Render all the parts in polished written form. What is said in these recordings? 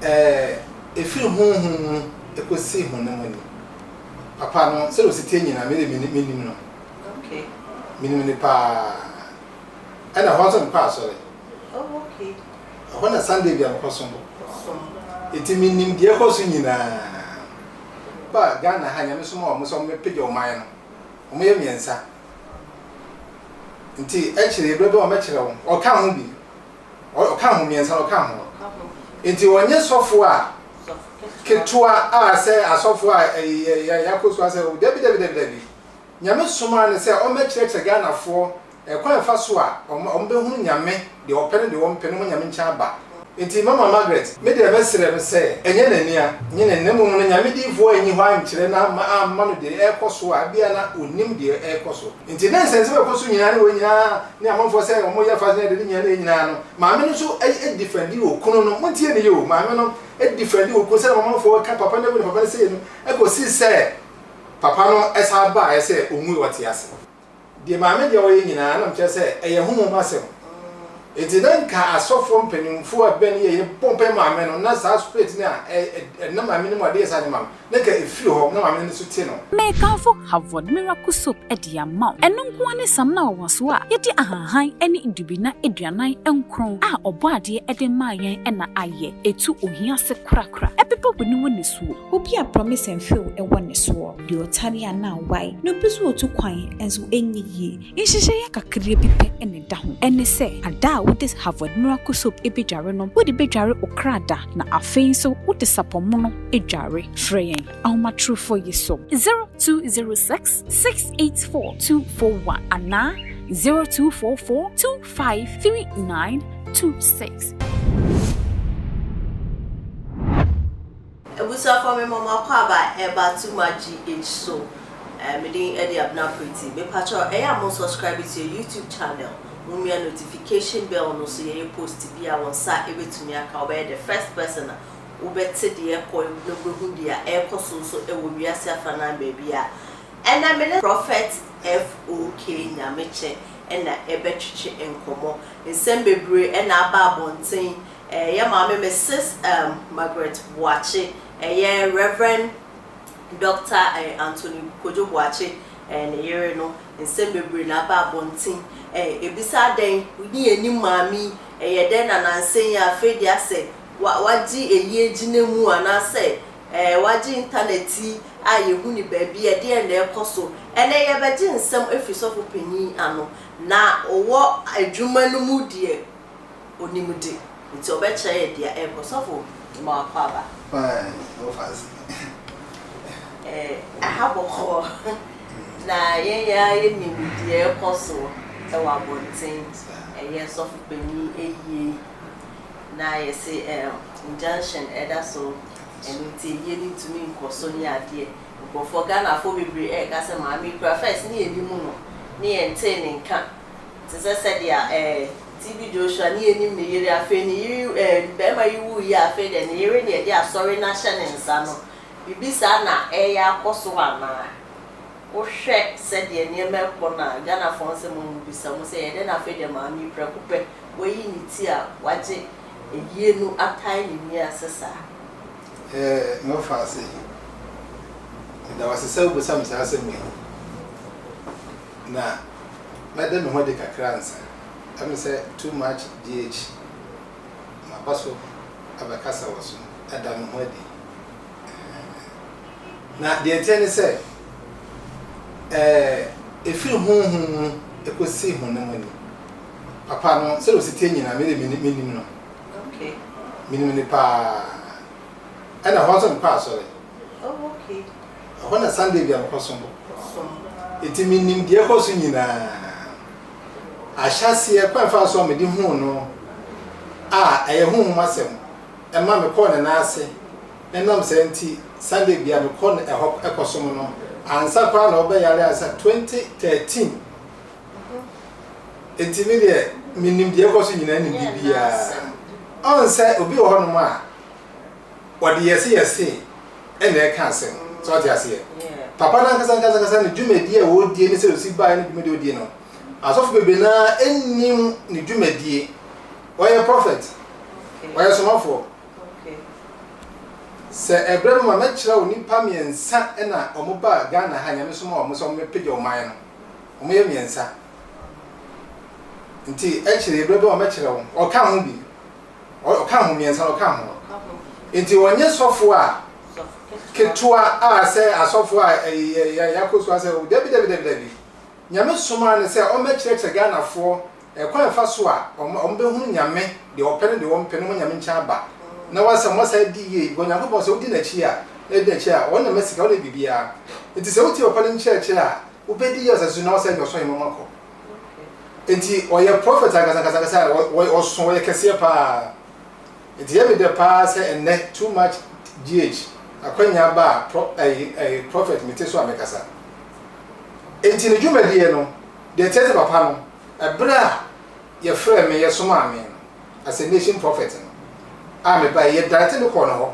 Ɛɛ, ɛfiri honhom mu kɔsi honam ani. Papa no, sɛdeɛ ɔsi teɛ nyinaa, me deɛ menim no. Menim no paa. Ɛna ɛhɔ nso mekɔ asɔre. Oh, okay. Ɛhɔ na Sunday bia mekɔ som. Nti menim deɛ ɛkɔ so nyinaa. Ba Ghana ha, Nyame soma wɔn sɛ wɔmmɛpagya ɔman no. Wɔyɛ mmiɛnsa. Nti akyire berɛ bi wɔbɛkyerɛ wo. Ɔka ho bi. Ɔka ho mmiɛnsa no ɔka ho. Nti ɔnyɛ sɔfo a ketewa a sɛ asɔfo a yɛakɔ sukuu asɛ dabi dabi dabi dabi. Nyame somaa no sɛ ɔmmɛkyerɛkyerɛ Ghanafoɔ ɛkwan a ɛfa so a wɔbɛhunu Nyame, deɛ ɔpɛ ne deɛ ɔmpɛ na wɔn Nyame nkyɛn aba. Nti Mama Margaret, me deɛ mɛsrɛ no sɛ ɛnyɛ n'ani a nye n'ani na mmom no Nyame diyifoɔ anyi hɔ ankyerɛ no amma amma no deɛ ɛrekɔ so a ebia na ɔnnim deɛ ɛrekɔ so. Nti na nsɛnsɛm a ɛkɔ so nyinaa ne wei nyinaa ne amanfoɔ sɛ wɔn yɛ fast ne ade ne nyinaa ne yɛ nyinaa no maame no nso defɛndi okunu no, montie ne yie o, maame no defɛndi okunu sɛdeɛ amanfoɔ ka papa no awu na papa no sei no ɛkɔsi sɛ Papa no san baeɛ sɛ ɔnwui ɔte ase. Deɛ maame deɛ ɔyɛ nyinaa na mekyerɛ sɛ ɛyɛ honhom asɛm. Enti na nka asɔfoɔ mpanimfoɔ a bɛn yɛ yɛbɔ mpaeɛ maame no na saa spirit no a ɛnam maame no mu a ɛde yɛ saa nneɛma no na nka ɛfiri hɔ na maame no nso te no. Mekamfo Havod Miracle Soap de ama wo. Ɛno nko ara ne samina nwanwasoɔ a yɛde ahahan ne nnubina 49 a Ɔbɔadeɛ de maa yɛn na ayɛ. Ɛtu ohia ase korakora. Ɛpepa w'aniwa nisuo. Obi a promise and fail wɔ ne soɔ, deɛ ɔtare a na awae, na obi nso ɔtu kwan nso ɛnyɛ yie. Nhyehyɛeɛ kakraa bi pɛ na ɛda ho, ɛne sɛ, ada a wode Havard Miracle Soap bɛdware no, wode bɛdware wo kra da, na afei nso wode sapɔ mono dware. Frɛ yɛn ahomatorofoɔ yi so. 0206 684 241 anaa 0244 253926. Abusuafoɔ me ma mo akwaaba ɛba to ma GH so eh, me din ɛde Abena Pretty. Me pakyɛw ɛyɛ a mo subscribe to yɛ YouTube channel, mo mia notification bell no so yɛyɛ post bi a wo nsa ɛbɛtumi aka, wobɛyɛ the first person a wobɛte deɛ ɛkɔ na wobɛhu deɛ ɛrekɔ so nso ɛwɔ wiase afanan baabi a. Ɛnɛ me ne Prophet FOK Nyamekyɛ ɛna ɛbɛtwetwe nkɔmmɔ. Nsɛm bebree ɛna aba abɔnten Ɛyɛ maame Misis Margaret Boakye, ɛyɛ Rev. Dɔkta Anthony Kojo Boakye ne yere no. Nsɛm bebree na aba abɔnten. Ebisa adɛn ne yɛnnim maame yi, ɛyɛ dɛn na nansa yi afei deɛ asɛ wagye eyi agyina mu anaasɛ wagye intanɛt yi a yɛhu no baabi, ɛdeɛn na ɛrekɔ so? Ɛnnɛ yɛbɛgye nsɛm afiri sɔfo panin ano, na ɔwɔ adwuma no mu deɛ Onim de, nti ɔbɛkyerɛ yɛ dea ɛrekɔ. Sɔfo, mema wo akwaaba. Fine, wo fa ase. Eh, aha bɔkɔɔ. Na yɛn ara yɛnim deɛ ɛrekɔ so wɔ abɔnten. Ɛyɛ sɔfo panin ayie yi. Na yɛse eh, injunction ɛda so, ɛno nti ayie no ntumi nkɔ so ne adeɛ. Nkurɔfoɔ, Ghanafoɔ bebree ɛreka sɛ maame yi koraa first ne yɛnnim no, ne yɛntee ne nka. Te sɛ sɛdeɛ ɛɛ TB Joshua ne yɛnim ne yere, afei ne yere ɛɛ barima yi wuiɛ a afei deɛ ne yere na yɛde asɔre no ahyɛ ne nsa no, biribi saa na ɛreyɛ akɔ so anaa? Wohwɛ sɛdeɛ nneɛma rekɔ no a, Ghanafoɔ nsɛm a wɔbisa mu sɛ ɛyɛ dɛn na afei deɛ maame yi prɛko pɛ wayi ne ti a wagye ayie no atae ne nwi ase saa? Ɛɛ me wɔfaase, meda wo ase sɛ wobisa me saa asɛm wei. Na mɛda me ho adi kakra ansa. Ɛne sɛ too much GH maba so abɛkasa wɔ so ada me ho adi. Na deɛ ɛteɛ ne sɛ, ɛɛ, ɛfiri honhom mu kɔsi honam ani. Papa no, sɛdeɛ ɔsi teɛ nyinaa, me deɛ menim no. Menim no paa. Ɛna ɛhɔ nso mekɔ asɔre. Oh, okay. Ɛhɔ na Sunday bia mekɔ som. Enti menim deɛ ɛkɔ so nyinaa. Ahyɛaseɛ kwan fa so a mede huu no a ɛyɛ honhom asɛm ɛma mekɔɔ ne nan ase na ɛnam saa nti Sunday bia mekɔ no ɛhɔ ɛkɔsom no ansa koraa na ɔbɛyare ansa 2013. Enti me deɛ menim deɛ ɛkɔ so nyinaa nim biribiara. Ɔn sɛ obi wɔ hɔnom a wɔde yɛse yɛse na ɛka asɛm. So ɔte aseɛ? Papa no ankasa ankasa ankasa ne dwumadie a ɔredie ne sɛ ɔsi baeɛ ne dwumadie a ɔdie no, asɔfo bebree no ara nnim ne dwumadie. Ɔyɛ prophet, ɔyɛ somafoɔ. Sɛ ɛbrɛ bɛma mɛkyerɛ wo nnipa mmiɛnsa na wɔn baa Ghana ha Nyame somaa wɔn sɛ wɔn mmɛpagya ɔman no. Wɔn yɛ mmiɛnsa. Nti akyire berɛ bɛma mɛkyerɛ wo. Ɔka ho bi. Ɔka ho mmiɛnsa no ɔka ho. Nti ɔnyɛ sɔfo a ketewa a sɛ asɔfo a yɛakɔ sukuu asɛ dabi dabi dabi dabi. Nyame somaa no sɛ ɔmmɛkyerɛkyerɛ Ghanafoɔ ɛkwan a ɛfa so a wɔbɛhunu Nyame, deɛ ɔpɛ ne deɛ ɔmpɛ na wɔn Nyame nkyɛn aba na wɔasa wɔasan adi yie because Nyankopɔn sɛ wodi n'akyi a na adi n'akyi a ɔno na ɛma sika ɔno na ɛyɛ biribiara nti sɛ wotie papa no nkyerɛkyerɛ a wobɛdi yie wɔ asase so na wɔasan anya ɔsoro ahemman mu akɔ. Nti ɔyɛ prophet ankasa ankasa ankasa a ɔso ɔyɛ kɛseɛ paa. Nti ɛyɛ me dɛ paa sɛ ɛnnɛ too much GH akwanya aba a pro ɛyi ɛyi prophet mete so a mekasa. Nti ne dwumadie no deɛ ɛteɛ sɛ papa no ɛberɛ a yɛfrɛɛ me yɛsomaa me no as a nation prophet no a mebaeɛ yɛ direct me kɔɔ ne hɔ.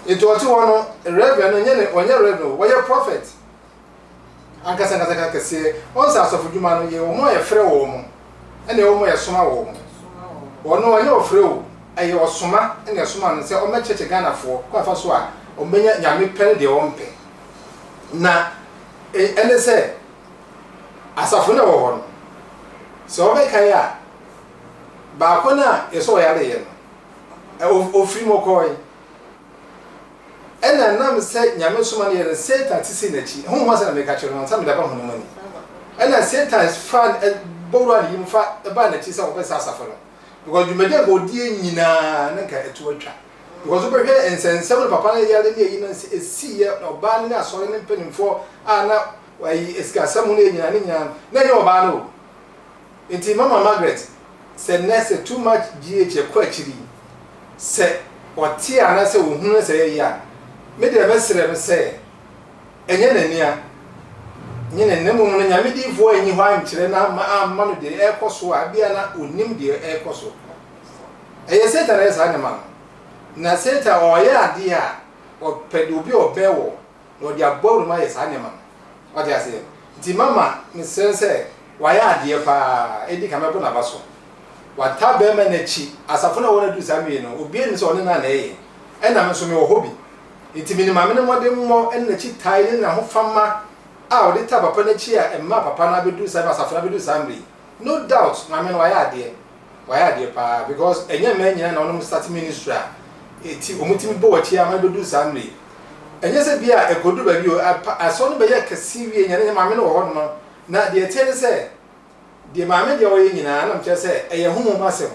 Nti ɔte hɔ no reverend no nyɛ ne ɔnyɛ reverend o ɔyɛ prophet. Ankasa ankasa ka kɛseɛ. Wɔn sɛ asɔfodwuma no yɛ wɔn a yɛfrɛ wɔn ɛna ɛwɔ wɔn a yɛsoma wɔn. Wɔn no ɛnyɛ ɔfrɛ o, ɛyɛ ɔsoma ɛna ɛsoma no sɛ ɔmmɛkyerɛkyerɛ Ghanafoɔ kwan ɛfa so a wɔbɛnya Nyame pɛ ne deɛ wɔmpɛ. Na ɛne sɛ asafo no a ɛwɔ hɔ no, sɛ wɔbɛkae a, baako no a yɛsɛ ɔyareeɛ no, ɔfiri mu kɔɔe. Ɛna ɛnam sɛ Nyame soma no yɛ no, Satan sisii n'akyi. Honhom asɛm na meka kyerɛ no, ansa mede aba honam ani. Ɛna Satan fa bɔ wuraa ne yam fa baa n'akyi sɛ ɔbɛsɛe asafo no. Because dwumadi a nka ɔdie nyinaa na nka ɛto atwa. Because wobɛhwɛ nsɛnsɛm no papa no yare ne ayi no ɛsiiɛ, ɔbaa no ne asɔre no mpanimfoɔ a na ayi sikasɛm ho no yɛ nyinaa ne nyinaa na ɛnyɛ ɔbaa no o. Nti mama Margaret sɛ nnɛ sɛ too much GH ɛkɔ akyiri yi sɛ ɔte anaasɛ ɔhunu sɛ ɛyɛ yɛ a me deɛ mɛsrɛ no sɛ ɛnyɛ n'ani a nyɛ n'ani na mmom no Nyame diyifoɔ anyi hɔ ankyerɛ no amma amma no deɛ ɛrekɔ so a ebia na ɔnim deɛ ɛrekɔ so. Ɛyɛ Satan na ɛyɛ saa nneɛma no na Satan ɔyɛ adeɛ a ɔpɛ deɛ obi a ɔbɛn wɔ na ɔde abɔ awuram ayɛ saa nneɛma no. Wate aseɛ? Nti mama mesrɛ no sɛ wayɛ adeɛ paa, edi kan mɛbɔ n'aba so. Wata bɛrima no akyi, asafo no a ɛwɔ no aduru saa mmere no, obiara nim sɛ ɔne no a na ɛyɛ. Ɛna me nso mewɔ hɔ bi. Nti menim maame no mmɔdemmɔ ne n'akyi tae ne n'ahofama a ɔde taa papa no akyi a ɛmaa papa no abɛduru saa, asafo no abɛduru saa mmere yi. No doubt maame no wayɛ adeɛ. Wayɛ adeɛ paa because ɛnyɛ mmaa nyinaa na wɔnom start ministry a ɛti wɔn tumi bɔ wɔn akyi ama no bɛduru saa mmerɛ yi. Ɛnyɛ sɛ bi a ɛkɔduru baabi o, asɔre no bɛyɛ kɛse wie nyɛ ne maame no wɔ hɔ nom na deɛ ɛteɛ ne sɛ deɛ maame deɛ ɔyɛ nyinaa na mekyerɛ sɛ ɛyɛ honhom asɛm.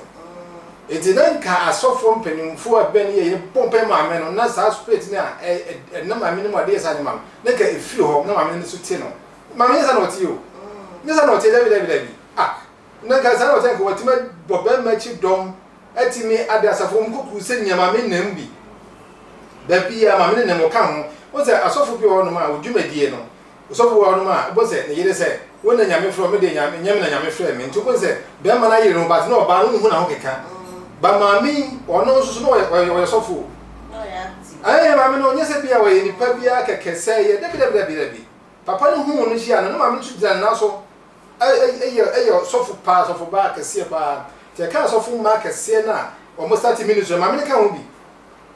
Enti na nka asɔfoɔ mpanimfoɔ a ɛbɛn yɛ yɛbɔ mpae maame no na saa spirit no a ɛnam maame no mu a ɛde yɛ saa nneɛma no na nka ɛfiri hɔ na maame no nso te no. Maame nyɛ saa na ɔteɛ o. Nyɛ saa na ɔteɛ dabi dabi dabi. Ah Na nka saa na ɔte nka watumi abɔ bɛrima akyi dɔm atumi ade asafo wɔn kɔ crusade nyinaa maame nam bi baabi a maame no nam ɔka ho wɔn sɛ asɔfo bi wɔ hɔnom a odwumadie no osɔfo wɔ hɔnom a wobɔ sɛ ne yere sɛ wo na nyame frɛ me deɛ nyame nyame na nyame frɛ me nti wobɔ sɛ bɛrima no ayere no but na ɔbaa no nhu na ho keka ba maame yi ɔno nso so na ɔyɛ ɔyɛ sɔfo ɛyɛ maame no ɔnyɛ sɛ bi a ɔyɛ nipa bi a kɛkɛ sɛ yɛ dabi dabi dabi dabi papa no hu no hyia no ne maame no nso gyina ne nan so Ɛyɛ ɛyɛ ɔsɔfo paa, ɔsɔfo baa kɛseɛ paa. Nti ɛka asɔfo mmaa kɛseɛ no a wɔn start ministry no, maame no ka ho bi.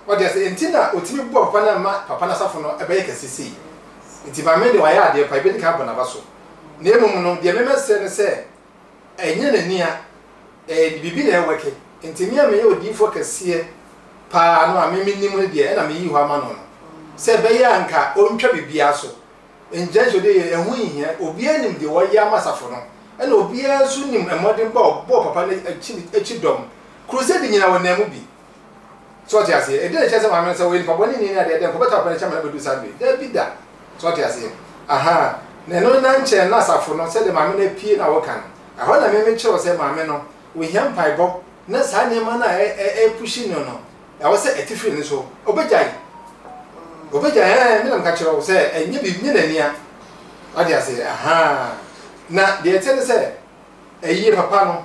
Wate aseɛ? Nti na ɔtumi boa papa no ma papa no asafo no ɛbɛyɛ kɛse sei. Nti maame no deɛ wayɛ adeɛ paa, yɛbɛdi kan abɔ n'aba so. Na mmom no, deɛ memɛsrɛ ne sɛ, ɛnyɛ n'ani a, ɛyɛ biribi na ɛwɛke. Nti me a meyɛ odiyifoɔ kɛseɛ paa no a me menim no deɛ, ɛna meyi hɔ ama no no, sɛ ɛbɛyɛ a nka ɔntwa biribiara so. Nkyerɛkyerɛ deɛ yɛ ɛho nhia, obiara nim deɛ ɔyɛ ama asafo no, ɛna obiara nso nim mmɔdenbɔ a ɔbɔɔ papa no akyi akyi dɔm. Crusade nyinaa wɔnam mu bi. So ɔte aseɛ? Ɛdeɛn na ɛkyerɛ sɛ maame no sɛ ɔyɛ nipa bɔne ni ne adeɛ dɛn nka ɔbɛtaa papa no akyi ama no abɛduru saa berɛ yi? Dabi da. So ɔte aseɛ? Ahaa. Na ɛno na nkyɛn na asafo no sɛdeɛ maame no apue na wɔka no, ɛhɔ na me mekyerɛw sɛ maame no ɔhia mpaebɔ na saa nneɛma no a ɛrepushi no no Ɛwɔ sɛ ɛte firi ne so. Ɔbɛgyae. Ɔbɛgyae, ɛɛ, me na meka kyerɛ wo sɛ ɛnyɛ biribi, nyɛ n'ania. Wate aseɛ? Ahaa. Na deɛ ɛteɛ ne sɛ, ɛyie papa no,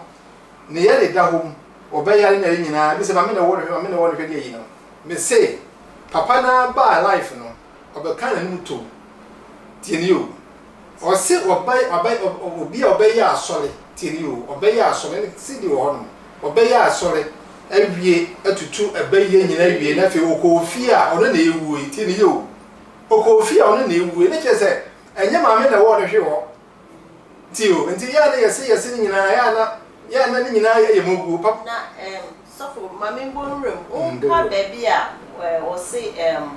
ne yare da hɔ mu, ɔbɛyare ne yare nyinaa, ebi sɛ maame na ɛwɔ no hwɛ, maame na ɛwɔ no hwɛ ne ayi no. Mese, papa no ara baa life no, ɔbɛkaa n'anim toom. Tie nie o. Ɔse ɔbɛ, ɔbɛ, obi a ɔbɛyɛ asɔre, tie nie o, ɔbɛyɛ asɔre, ɛne CD wɔ hɔnom, ɔbɛyɛ asɔre. awie atutu ɛbɛyɛ nyina awie na afei ɔkɔɔ fie a ɔno na ɛwuo yi. Tie ne yie o, ɔkɔɔ fie a ɔno na ɛwuo yi ne kyerɛ sɛ ɛnyɛ maame na ɛwɔ ne hwe hɔ. Tie o, nti yɛ a na yɛse yɛse ne nyinaa yɛ a na yɛ a na ne nyinaa yɛ moguo pap. Na ɛɛm sɔfo ma me mbɔ nwura mu, wo ka baabi a ɛɛ ɔse ɛɛm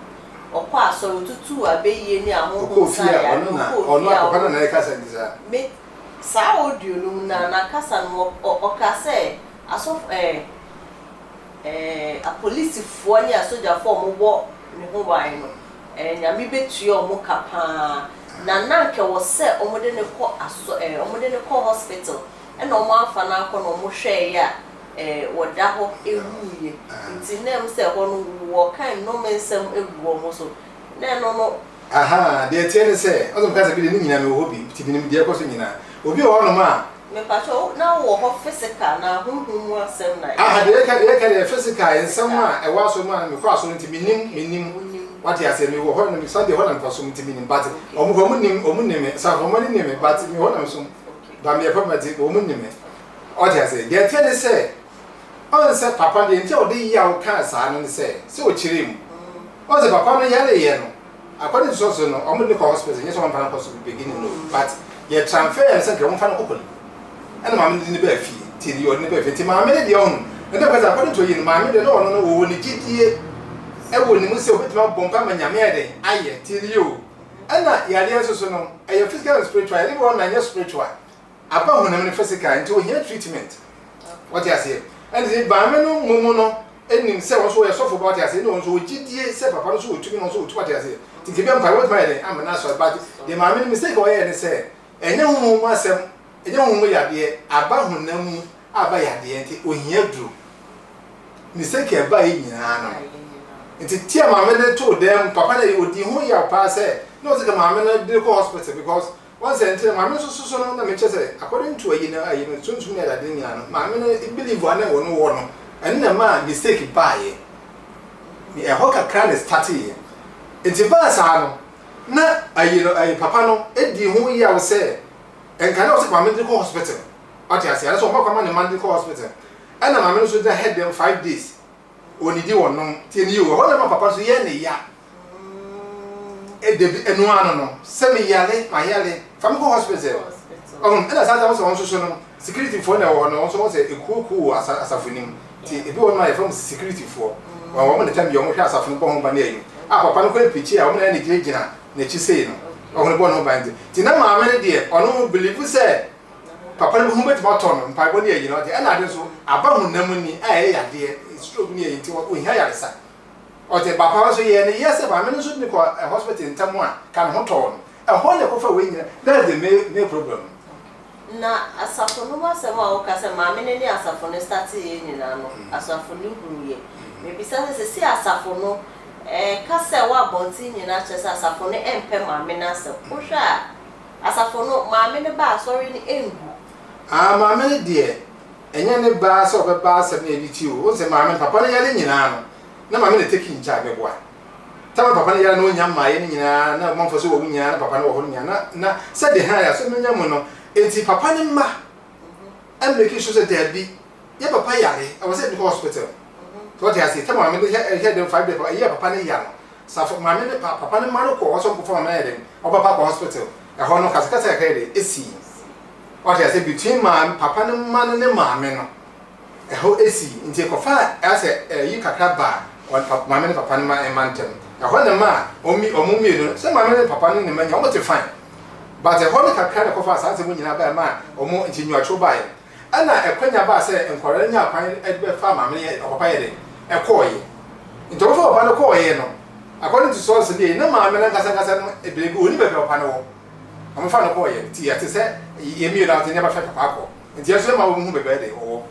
ɔkɔ asɔre otutuu abɛyie ne ahonhom Ɔkɔɔ sa fie a yare, ɔno na ɔkɔɔ ɔno fie a akɔpa no ɔno na ɛkasa nti saa. Me saa audio no mu na n'akasa no ɔ ɔka sɛ asɔfo ɛɛ ɛɛ apolisifoɔ ne asogyafoɔ a wɔbɔ ne ho ban no ɛɛ Nyame bɛtua wɔn ka paa na na anka ɛwɔ sɛ wɔde no kɔ asɔ ɛɛ wɔde no kɔ hospital ɛna wɔn amfa no ankɔ na wɔn hwɛeɛ a ɛɛ wɔda hɔ ɛwuiɛ nti na ɛm sɛ ɛhɔ no wɔka nnome nsɛm agu wɔn so na ɛno no. Ahaa, deɛ ɛteɛ ne sɛ, ɔsɛ meka sɛ bi deɛ ne nyinaa mewɔ hɔ bi, nti menim deɛ ɛkɔ so nyinaa. Obi wɔ hɔnom a. Mepakyɛ wo, na wowɔ hɔ physical anaa honhom mu asɛm na. Aha, deɛ yɛka deɛ yɛka deɛ physical, nsɛm a ɛwɔ asɔre mu a mekɔ asɔre nti menim, menim. Wate aseɛ, mewɔ hɔ no, Sunday hɔ na mekɔ som nti menim, but wɔn kɔ wɔn nim, wɔn nim me, asafo wɔn ani nim me, but mewɔ hɔ na mesom, but meyɛ papa nti wɔn nim me. Wate aseɛ, deɛ ɛteɛ ne sɛ, ɔn sɛ papa deɛ nti a ɔde yaw kaa saa no ne sɛ, sɛ ɔkyerɛ mu, ɔn sɛ papa no yareɛ no, According to sources no, wɔn de no kɔ hospital, nyɛ sɛ wɔn mfa no nkɔ so beginning no, but yɛ transfer no sɛ nka wɔn mfa no nkɔ Korle Bu. Ɛna maame no de no baa fie, nti deɛ ɔde no baa fie, nti maame no deɛ ɔho, ɛna ɛkɔ sɛ according to yi no, maame deɛ na ɔno no wɔwɔ ne gyidie ɛwɔ ne mu sɛ obetumi abɔ mpa ma Nyame ayɛ dɛn ayɛ, nti ne yɛ o. Ɛna yareɛ nso so no, ɛyɛ physical and spiritual, yareɛ bi wɔ hɔ na ɛnyɛ spiritual, aba honam no physical, nti ohia treatment. Wɔte aseɛ? Ɛna sɛ maame no mmom no nim sɛ wɔn nso wɔyɛ sɔfo ba, wɔte aseɛ, ɛna wɔn nso wɔgye die sɛ papa no nso wɔ tumi na wɔn nso wɔ tumi, wɔte aseɛ. Nti nka ebi mpaebɔ bɛtumi ayɛ dɛn ama no asɔre, but deɛ maame no mistake a ɔyɛɛ ne sɛ, ɛnyɛ honhom mu asɛm, ɛnyɛ honhom mu yadeɛ, aba honam mu aba yadeɛ, nti ohia duro. Mistake a ɛbaeɛ nyinaa no, nti ti a maame no too dan mu, papa no ɔdii ho yaw paa sɛ, na ɔsɛ ka maame no de kɔ hospital because Wɔn sɛ nti na maame no soso so no na mekyerɛ sɛ according to ayi no ayi no sunsum ne adade no nyinaa no maame no believe a na wɔn wɔ no ɛno na ɛmaa mistake baayɛ ɛhɔ kakra na starteeɛ nti baa saa no na ayi no ayi papa no edi ho yaw sɛ nka na ɔsɛ maame de kɔ hospital ɔte ase anasɛ ɔma kwan ma ne ma de kɔ hospital ɛna maame no nso gyina head them 5 days onidi wɔnom tie ne yi o ɛhɔ na ma papa nso yɛ ne ya. Dabi, ɛno ara no no, sɛ me yare, ma yare, fa me kɔ hospital. Ɔhun, ɛna saa sɛ wɔn nso so no, security foɔ na ɛwɔ hɔ no, wɔn nso wɔn sɛ ekuo kuo wɔ asa asafo nim. Ti ebi wɔ hɔ no a yɛfrɛ wɔn security foɔ. Wɔn wɔn na tam bi wɔn hwɛ asafo no bɔ ho ban ne ayi. A papa no kɔ epikyi a wɔn na yɛ ne gyinagyina n'akyi sei no, ɔhun bɔ ne ho ban nti. Ti na maame no deɛ, ɔno believe sɛ papa no ho betumi atɔ no, mpaebɔ ne ayi no, ɔte ɛna ade nso aba honam ni a ɛyɛ yadeɛ, stroke ne ayi nti ohia yaresa. Ɔte papa nso yɛɛ ne yɛ sɛ maame no nso de no kɔ hospital ntɛm a ka ne ho tɔɔ no. Ɛhɔ na ɛkɔfa wei nyina. That's the main main problem. Na asafo no mu asɛm a woka sɛ maame no ne asafo no starteeɛ nyinaa no, asafo no huiɛ. Mebisa sɛ seesei asafo no ɛka sɛ wɔ abɔnten nyinaa kyerɛ sɛ asafo no mpɛ maame no asɛm. Wohwɛ a asafo no maame no ba asɔre no ngu? Ah maame no deɛ ɛnyɛ ne ba sɛ ɔbɛba asɛm no yɛde ti o. Wohu sɛ maame no papa no yare nyinaa no na maame na take in charge meboa. Tam a papa no yare na ɔnya mmaeɛ no nyinaa na ɔmanfoɔ sɛ wɔwu nyinaa na papa no wɔ hɔ no nyinaa na na sɛdeɛ hann asɛm no nya mu no enti papa no mma mmake sure sɛ daabi yɛ papa yare ɛwɔ sɛ yɛde kɔ hospital so wɔte aseɛ tam a maame no hwɛ hwɛ dɛm 5 days ɛyɛ papa no ya no safo maame no papa no mma no kɔ hɔ sɛ ɔnkɔfa maame no ayɛ dɛn ɔbɛpa kɔ hospital ɛhɔ no kasakasa kakra yɛ dɛn ɛsii wɔte aseɛ between maame papa no mma no ne maame no Ɛhɔ sii, nti ɛkɔfaa asɛ ɛyi kakra baa wɔn pa maame ne papa no ma mma ntɛm. Ɛhɔ na ɛmaa wɔn mmi wɔn mmienu no, sɛ maame ne papa no ne mma nyinaa wɔn te fine. But ɛhɔ no kakra na ɛkɔfaa saa nsɛm nyinaa baa ɛmaa wɔn nti nnuatwo baeɛ. Ɛna ɛkwanya baa sɛ nkwadaa no nyaa kwan de bɛfaa maame no yɛ ɔpapa yɛ dɛn ɛkɔɔeɛ. Nti wɔfaa papa no kɔɔeɛ no, according to source no deɛ na maame no ankasa ankasa no baabi ɔnni baabi a papa no wɔ. Wɔfaa no kɔɔeɛ nti ɛte sɛ yɛn mmienu a wɔte ne bɛfɛ papa akɔ. Nti ɛnso ɛma wɔn hu baabi a ɛde ɔwɔ.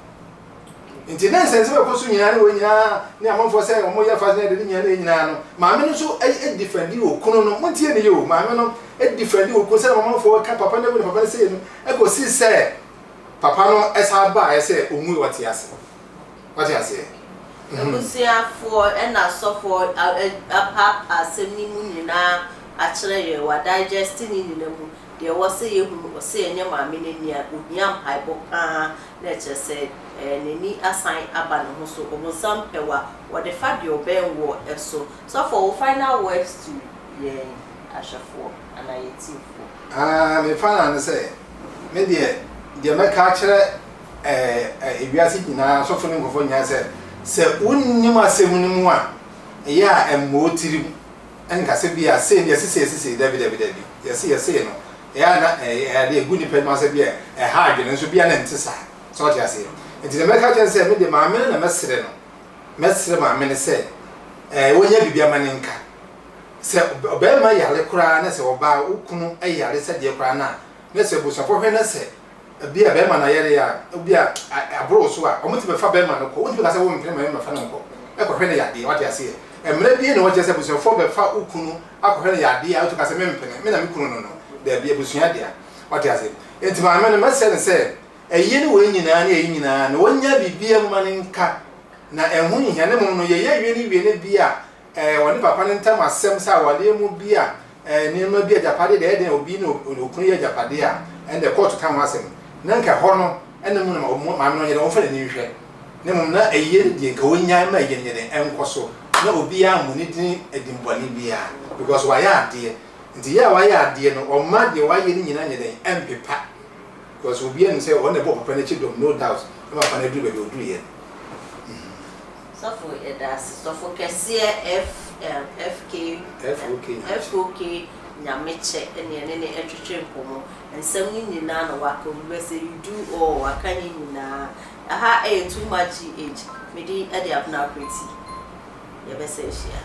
Nti na nsɛnsɛm a ɛkɔ so nyinaa ne wɔn nyinaa ne amanfoɔ sɛ wɔn yɛ fa ne ɛde ne nyinaa ne nyinaa no, maame no nso defɛndi okunu no. Montie ne yie o, maame no defɛndi okunu sɛ amanfoɔ ka papa no awu na papa no sei no, ɛkɔsi sɛ papa no ɛsan baeɛ sɛ ɔnwui ɔte ase. Wate aseɛ? Abusuafoɔ ɛna asɔfoɔ apaapaa asɛm no mu nyinaa akyerɛ yɛn, wa digest ne nyinaa mu. Deɛ ɛwɔ sɛ yɛhunu, ɔse ɛnyɛ maame no ani a, ɔhia mpaebɔ pa ara na ɛkyerɛ sɛ n'ani asan aba ne ho so. Ɔbonsam pɛ wo a, ɔde fa deɛ ɔbɛn woɔ so. Sɔfoɔ, wo final words to yɛn ahwɛfoɔ anaa yɛn tiefoɔ? Ah, me final ne sɛ, me deɛ, deɛ mɛka akyerɛ eh, ewiase nyinaa, asɔfo ne nkurɔfoɔ nyinaa sɛ, sɛ wonnim asɛm no mu a, ɛyɛ a ɛmmɔ wo tirim nka sɛ bi a sei no yɛse sei yɛse sei, dabi dabi dabi, yɛse yɛsei no, ɛyɛ a na ɛyɛ adeɛ ɛgu nnipa anim asɛ bi a ɛha adwene nso bi a na ɛnte saa, sɛ wote aseɛ. Nti deɛ mɛka akyerɛ no sɛ, me deɛ maame no na mɛsrɛ no, mɛsrɛ maame no sɛ, eh, wɔnyɛ biribi ama no nka. Sɛ ɔbarima yare koraa na sɛ ɔbaa, wo kunu yare sɛdeɛ koraa no a, na sɛ abusuafoɔ hwɛ na sɛ Ebi a bɛrima no ayare a, ebi a aboro so a, wɔtumi bɛfa bɛrima no kɔ. Wontumi ka sɛ wompene ma yɛmmɛfa no nkɔ kɔhwɛ no yadeɛ. Wate aseɛ? Mmara biara nni hɔ kyerɛ sɛ abusuafoɔ bɛfa wo kunu akɔhwɛ no yadeɛ a wotumi ka sɛ mempene, me na me kunu no no. Daabi, abusua dea. Wate aseɛ? Enti maame no, mɛsrɛ no sɛ, ayie ne wei nyinaa ne ayi nyinaa no, ɔnnya biribiara mu ma no nka, na ɛho nhia. Na mmom no, yɛyɛ wie no wie no bi a, Ɛɛ, ɔne papa no ntam asɛm sɛ awareɛ mu bi a, ɛɛ, nneɛma bi, agyapadeɛ deɛ, ɛyɛ den a obi ne okunu yɛ agyapadeɛ a, ɛnde kɔɔto ka ho asɛm. Na nka ɛhɔ no, ɛna mu na maame no nyɛ dɛn, ɔmfa n'ani nhwɛ. Na mmom na ayie no deɛ, nka ɔnnyae mma ayie no nyɛ dɛn, ɛnkɔ so. Na obiara mmɔ ne din adimbɔne biara, because wayɛ adeɛ. Nti yɛ a wayɛ adeɛ no, ɔmma deɛ wayɛ no nyinaa nyɛ dɛn, ɛmpepa. Because obiara nim sɛ ɔno na ɛbɔɔ papa no akyi dɔm, no doubt, na papa no aduru baabi a ɔduruiɛ no. Sɔfo yɛda ase sɔfo kɛseɛ F ɛɛm FK FOK Nyamekyɛ. FOK Nyamekyɛ ɛne ɛne ne ɛtwetwe nkɔmɔ nsɛm no nyinaa na waka obi bɛ sɛ you do all waka ne nyinaa ɛha ɛyɛ too much GH me din ɛde Abena Akwati yɛbɛsan ahyia.